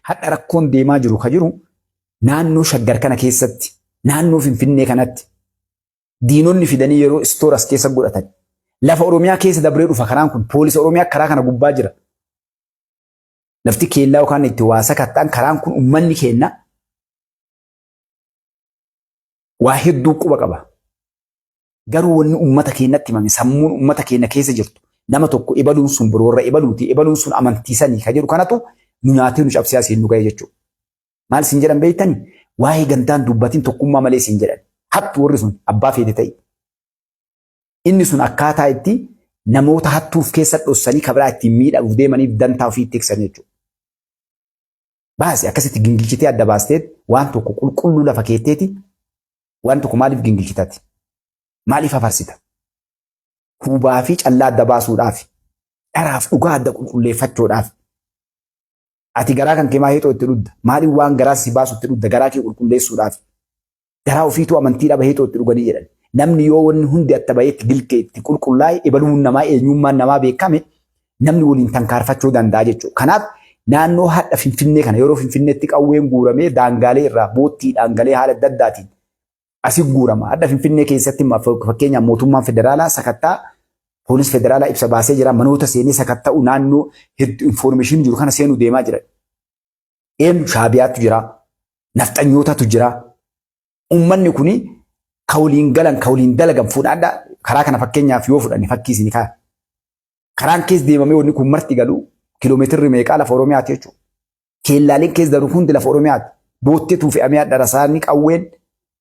Hadha rakkoon deemaa jiru ka jiru naannoo Shaggar kana keessatti, naannoo Finfinnee kanatti diinonni fidanii yeroo istoor as keessa godhatan. Lafa Oromiyaa keessa dabree dhufa karaan kun, poolisa Oromiyaa karaa kana gubbaa jira. Lafti keellaa yookaan itti waa sakatta'an karaan kun uummanni keenna waa hedduu quba qaba. Garuu wanni uummata keenyatti himame, sammuun uummata keenya keessa jirtu, nama tokko ebaluun sun biroorra ebaluuti, ebaluun sun amantiisanii ka jedhu kanatu nu nyaatee nu cabsee asiin nu ga'e jechuudha. Maal isin jedhan beektani? Waa'ee gandaan dubbatiin, tokkummaa malee isin jedhan. Hattu warri sun abbaa feete ta'e. Inni sun akkaataa itti namoota hattuuf keessa dhossanii kabiraa ittiin miidhaguuf deemaniif dantaa ofii itti tiksan jechuudha. Baasi akkasitti gingilchitee adda baastee waan tokko qulqulluu lafa keetteeti, waan tokko maaliif gingilchitati? Maaliif afarsita? Huubaa fi callaa adda baasuudhaaf, dharaaf dhugaa adda qulqulleeffachuudhaaf. Ati garaa kan kee maa heexoo itti dhugda? Maaliif waan garaa si baasu itti dhugda? Garaa kee qulqulleessuudhaaf. Garaa ofiituu amantii dhaba heexoo itti dhuganii jedhan. Namni yoo wanni hundi atta baheetti gilkee itti qulqullaa'e, ebaluun namaa, eenyummaan namaa beekame, namni waliin tankaarfachuu danda'a jechuudha. Kanaaf naannoo hadha Finfinnee kana yeroo Finfinneetti qawween guuramee daangaalee irraa boottiidhaan galee haala adda addaatiin asi guurama. Hadha Finfinnee keessatti fakkeenyaaf mootummaan federaalaa sakattaa poolis federaalaa ibsa baasee jira. Manoota seenee sakatta'u, naannoo hedduu infoormeeshinii jiru kana seenuu deemaa jira. Eenyu Shaabiyaatu jira. Nafxanyootatu jira. Uummanni kuni ka waliin galan, ka waliin dalagan fuudhaadha. Karaa kana fakkeenyaaf yoo fudhanne, fakkii isin kaa. Karaan keessa deemamee wanni kun marti galu kiloomeetirri meeqaa lafa Oromiyaati jechuudha. Keellaaleen keessa darbu hundi lafa Oromiyaati. Bootteetuu fe'amee hadha rasaanni, qawween,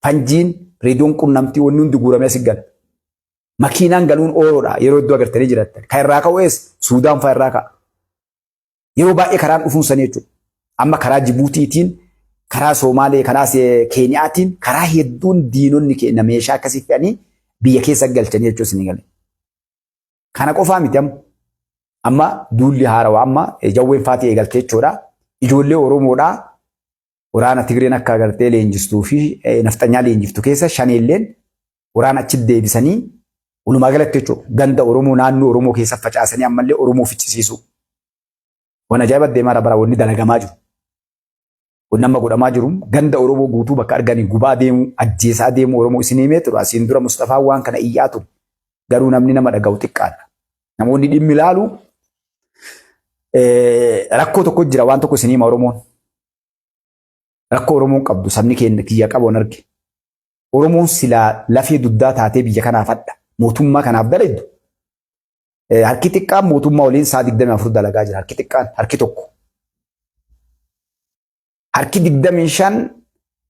fanjiin, reediyoon qunnamtii, wanni hundi guuramee asi gala. Makiinaan galuun ooroodha yeroo iddoo agartanii jiraattan. Kan irraa ka'u eessa? Suudaan fa'aa irraa ka'a. Yeroo baay'ee karaan dhufuun sanii jechuudha. Amma karaa Jibuutiitiin, karaa Somaalee, karaa Keeniyaatiin, karaa hedduun diinonni keenya meeshaa akkasii fe'anii biyya keessa galchanii jechuudha isinii galee. Kana qofaa miti amma. Amma duulli haarawaa amma jawween faatii eegalte jechuudha. Ijoollee Oromoodhaa waraana Tigreen akka agartee leenjistuu fi nafxanyaa leenjiftu keessa shaneelleen waraana achi deebisanii, walumaa galatti jechuudha, ganda Oromoo naannoo Oromoo keessa facaasanii ammallee Oromoo ficcisiisu. Waan ajaa'iba deemaa bara wanni dalagamaa jiru. Wanni amma godhamaa jiru ganda Oromoo guutuu bakka arganii gubaa deemuu, ajjeesaa deemuu. Oromoo isin himee ture. Asiin dura Mustafaa waan kana iyyaa ture. Garuu namni nama dhaga'u xiqqaadha. Namoonni dhimmi ilaalu rakkoo tokko jira, waan tokko isin hima Oromoon. Rakkoo Oromoon qabdu sabni keenya kiyya qabu arge. Oromoon silaa lafee dugdaa taatee biyya kanaaf hadha. Mootummaa kanaaf daleddu. Harki xiqqaan mootummaa waliin sa'a 24 dalagaa jira. Harki xiqqaan, harki tokko. Harki 25,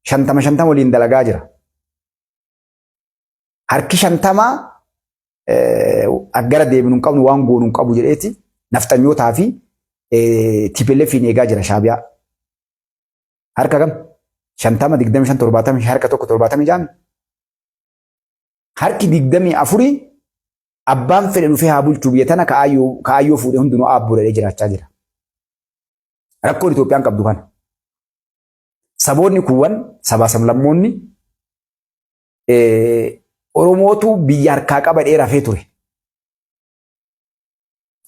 50 50 waliin dalagaa jira. Harki 50 gara deebinu hin qabnu, waan goonu hin qabu jedheeti nafxanyootaa fi TPLF eegaa jira, Shaabiyaa. Harka kam? 50, 25, 70, harka tokko 76. Harki 24 abbaan fedhe dhufee haa bulchuu biyya tana, kaayyoo fuudhee hundinuu aabbuu jedhee jiraachaa jira. Rakkoon Itoophiyaan qabdu kana. Saboonni kuuwwan sabaa sablammoonni Oromootu biyya harkaa qaba dheeraa rafee ture.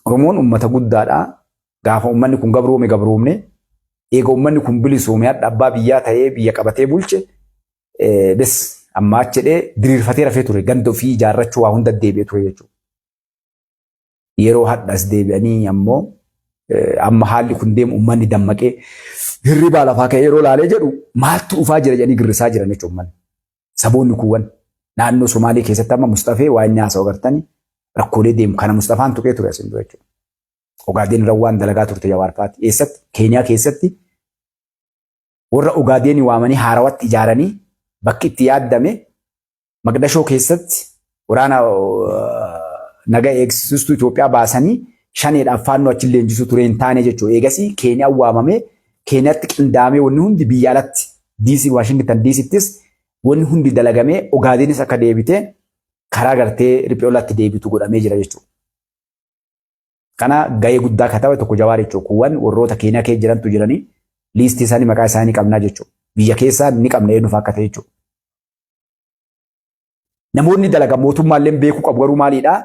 Oromoon uummata guddaadha. Gaafa uummanni kun gabroome gabroomne, eega uummanni kun bilisoome, hadha abbaa biyyaa ta'ee biyya qabatee bulche, bes amma achi jedhee diriirfatee rafee ture, ganda ofii ijaarrachuu waa hunda deebi'ee ture jechuudha. Yeroo hadhas deebi'anii ammoo amma haalli kun deemu, uummanni dammaqee hirribaa lafaa ka'ee yeroo laalee jedhu, maaltu dhufaa jira jedhanii girrisaa jiran jechuudha uummanni. Saboonni kuuwwan naannoo Somaalee keessatti amma Mustafee waa inni haasa'u agartanii, rakkoolee deemu kana Mustafaan tuqee ture asin dura jechuudha. Ogaadeen irra waan dalagaa turte Jawaar fa'aati. Eessatti? Keeniyaa keessatti warra Ogaadeenii waamanii haarawatti ijaaranii bakki itti yaaddame Maqdashoo keessatti waraana naga eegsistuu Itoophiyaa baasanii shaneedhaaf faannoo achi leenjisuu ture, hin taane jechuudha. Eegasii Keeniyaan waamamee Keeniyaatti qindaamee wanni hundi biyya alatti DC, Waashingtan DCttis wanni hundi dalagamee Ogaadeenis akka deebitee karaa gartee riphee olaatti deebitu godhamee jira jechuudha. Kana gahee guddaa ka ta'e tokko Jawaar jechuudha. Kuuwwan warroota Keeniyaa keessa jirantu jiranii, liistii isaanii maqaa isaanii qabnaa jechuudha. Biyya keessaa ni qabna eenyuuf akka ta'e jechuudha. Namoonni dalagan mootummaallee beekuu qabu garuu maalidhaa?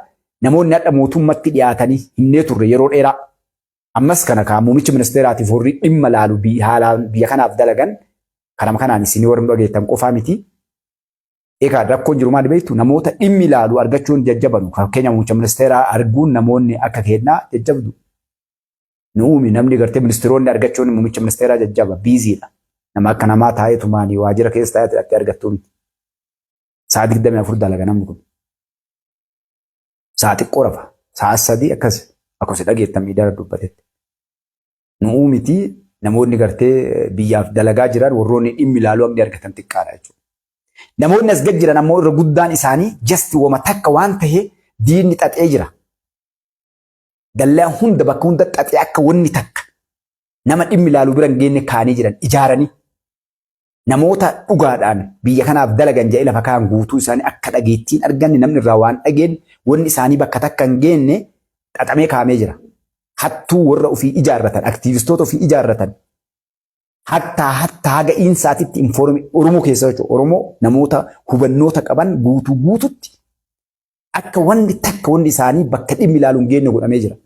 Namoonni hadha mootummatti dhiyaatanii himnee turre yeroo dheeraa. Ammas kana kaa muummichi ministeeraatiif warri dhimma laalu haalaan biyya kanaaf dalagan kanama kanaan isinii warri dhageettan qofaa miti. Egaa rakkoon jiru maali beektu, namoota dhimmi ilaalu argachuun jajjabanu. Fakkeenya, muummicha ministeeraa arguun namoonni akka kennaa jajjabdu. Nu uumi namni gartee ministeeronni argachuun muummicha ministeeraa jajjaba, busy dha. Nama akka namaa taa'eetumaanii waajjira keessa taa'ee hidhattee argattuu miti. Sa'a 24 dalaga namni kun. Sa'a xiqqoo rafa. Sa'a 3 akkas akkuma dhageettan miidiyaa dubbatetti. Nu uumiti namoonni gartee biyyaaf dalagaa jiran, warroonni dhimmi ilaaluu hangni argatan xiqqaadha jechuudha. Namoonni as gad jiran ammoo irra guddaan isaanii just wama takka waan tahe diinni xaxee jira. Dallaa hunda bakka hunda xaxee akka wanni takka nama dhimmi ilaaluu bira hin geenye kaanii jiran ijaaranii. Namoota dhugaadhaan biyya kanaaf dalagan jedhee lafa kaan guutuu isaanii akka dhageettiin arganne, namni irraa waan dhageenye, wanni isaanii bakka takka hin geenye xaxamee kaa'amee jira. Hattuu warra ofii ijaarratan, aktiivistoota ofii ijaarratan, hattaa hattaa haga insaatitti inform Oromoo keessa jechuudha. Oromoo namoota hubannoota qaban guutuu guututti akka wanni takka wanni isaanii bakka dhimmi ilaalu hin geenye godhamee jira.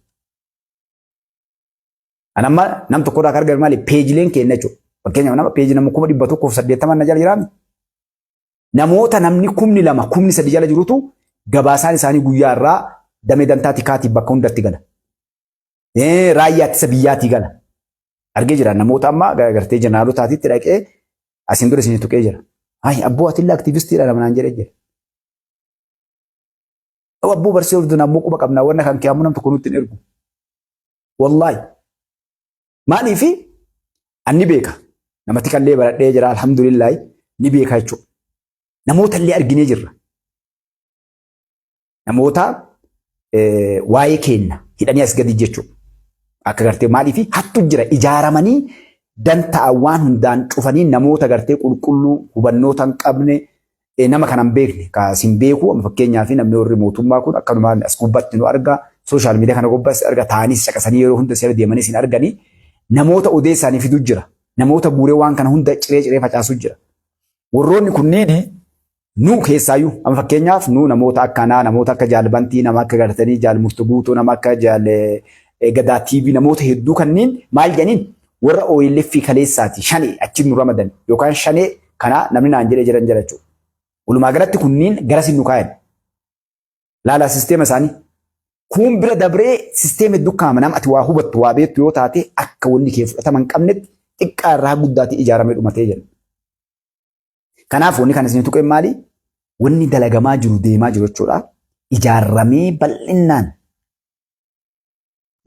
An amma nam tokko irraa kan argame maali? Peejileen keenya jechuudha. Fakkeenyaaf, nama peejii nama 180,000 na jala jiraami. Namoota namni 2,000, 3,000 jala jirutu gabaasaan isaanii guyyaa irraa damee dantaa tikaatiif bakka hundatti gala. Raayyaa ittisa biyyaatii gala. Argee jira, namoota amma gartee jeneraalotaatitti dhaqee asiin dura isin tuqee jira. Ayi abboo, atillee aktiivistiidha nama naan jedhee jira. Abboo, barsii hordofna, ammoo quba qabna, wanna kan kee ammoo nam tokko nutti hin ergu. Wallaahi. Maaliifi anni beeka. Namatti kallee baradhee jira, alhamdulillaahi, ni beeka jechuudha. Namoota illee arginee jirra. Namoota waa'ee keenya hidhanii as gadi jechuudha. Akka gartee maaliifi hattu jira, ijaaramanii danta'a waan hundaan cufanii namoota gartee qulqulluu hubannoota hin qabne, nama kana hin beekne ka sin beeku. Amma fakkeenyaaf, namni warri mootummaa kun akkanumaan as gubbatti nu arga, social media kana gubbaatti arga, ta'anii caqasanii yeroo hunda seera deemanii sin arganii, namoota odeessaanii fiduu jira. Namoota guuree waan kana hunda ciree ciree facaasuu jira. Warroonni kunniin nu keessaayyuu, amma fakkeenyaaf, nu namoota akkanaa, namoota akka jaalbantii, nama akka gartanii jaal murtu guutuu, nama akka jaal Gadaa TV, namoota hedduu kanneen maal jedhaniin warra OLF kaleessaati, shanee achi nu ramadan yookaan shanee kana namni naan jedhee jiran jira jechuudha. Walumaa galatti kunniin gara nu kaayan. Laalaa sisteema isaanii. Kun bira dabree sisteema hedduu kaama, nama ati waa hubattu, waa beektu yoo taate, akka wanni kee fudhatama hin qabnetti xiqqaa irraa guddaatti ijaaramee dhumatee jira. Kanaaf wanni kana isin tuqeen maali? Wanni dalagamaa jiru, deemaa jiru jechuudha. Ijaarramee bal'innaan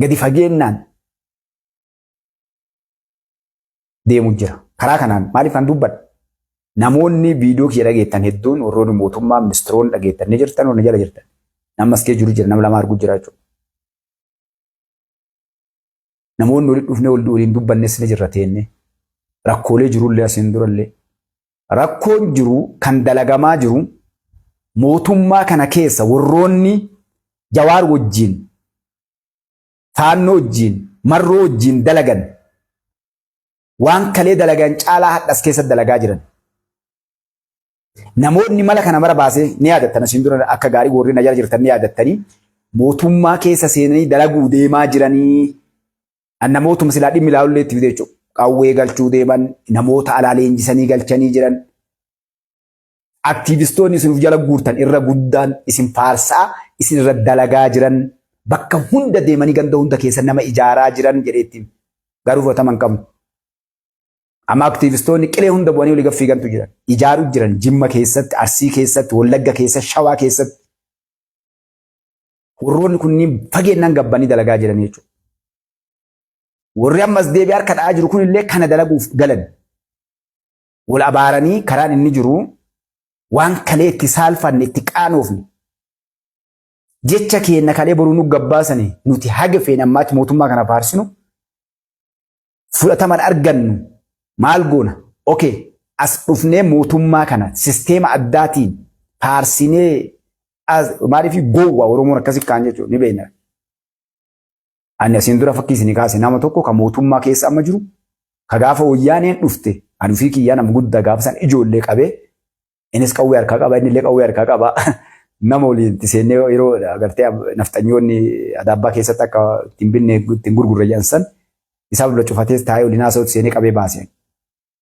gadi fageennaan deemu jira. Karaa kanaan maaliif kan dubbadha? Namoonni viidiyoo kiyya dhageettan hedduun, warroonni mootummaa, ministiroonni dhageettan ni jirtan, warri jala jirtan. Nama as jiru jira, nama lama arguu jira jechuudha. Namoonni walitti dhufnee waliin dubbannes ni jirra teenne. Rakkoolee jirullee asiin durallee. Rakkoon jiru kan dalagamaa jiru, mootummaa kana keessa warroonni Jawaar wajjin, Faannoo wajjin, Marroo wajjin dalagan waan kalee dalagan caalaa hadhas keessa dalagaa jiran. Namoonni mala kana mara baasee ni yaadattan, asiin dura akka gaarii warri na jala jirtan ni yaadattanii, mootummaa keessa seenanii dalaguu deemaa jiranii. Namootuma silaa dhimmi ilaalullee itti fide jechuudha. Qawwee galchuu deeman, namoota alaa leenjisanii galchanii jiran. Aktiivistoonni isin of jala guurtan irra guddaan isin faarsaa isin irra dalagaa jiran, bakka hunda deemanii ganda hunda keessa nama ijaaraa jiran jedheetti, garuu fudhatama hin qabnu. Amma aktiivistoonni qilee hunda bu'anii olii gad fiigantu jiran. Ijaaruu jiran Jimma keessatti, Arsii keessatti, Wallagga keessatti, Shawaa keessatti. Warroonni kunniin fageennaan gabbanii dalagaa jiran jechuudha. Warri ammas deebi'ee harka dha'aa jiru kunillee kana dalaguuf galan. Wal abaaranii karaan inni jiru waan kalee itti saalfanne, itti qaanoofne. Jecha keenya kalee boruu nu gabbaasani, nuti haga feene ammaatti mootummaa kana faarsinu fudhataman argannu, maal goona? Okay, as dhufnee mootummaa kana sisteema addaatiin faarsinee, maaliif gowwa Oromoon akkasi kaan jechuudha ni beekna. Ani asiin dura fakkii isinii kaase, nama tokko kan mootummaa keessa amma jiru, ka gaafa wayyaaneen dhufte ani ofii kiyyaa nama guddaa gaafa san ijoollee qabee, innis qawwee harkaa qaba, inni illee qawwee harkaa qaba. Nama waliin itti seennee yeroo agartee nafxanyoonni adaabbaa keessatti akka ittiin binne ittiin gurgurre jedhan san isaa dura cufatee taa'ee waliin haasa'utti seenee qabee baase.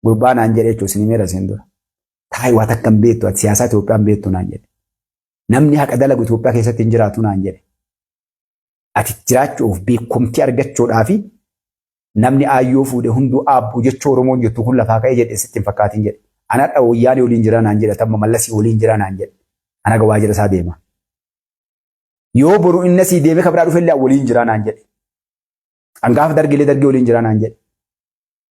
Gurbaa naan jedhe jechuun isin himeera isin dura. Taa'ee waa takka hin beektu, ati siyaasaa Itoophiyaa hin beektu naan jedhe. Namni haqa dalagu Itoophiyaa keessatti hin jiraatu naan jedhe. Ati jiraachuuf beekumtii argachuudhaa fi namni aayyoo fuudhe hunduu aabbuu jechuu Oromoon jettu kun lafaa ka'ee jedhe sitti hin fakkaatin jedhe. Ana hadha wayyaanee waliin jira naan jedhe, tamma Mallasii waliin jira naan jedhe. Ana ga waajjira isaa deema. Yoo boru inni asii deemee kan biraa dhufe illee waliin jira naan jedhe. An gaafa dargilee dargii waliin jira naan jedhe.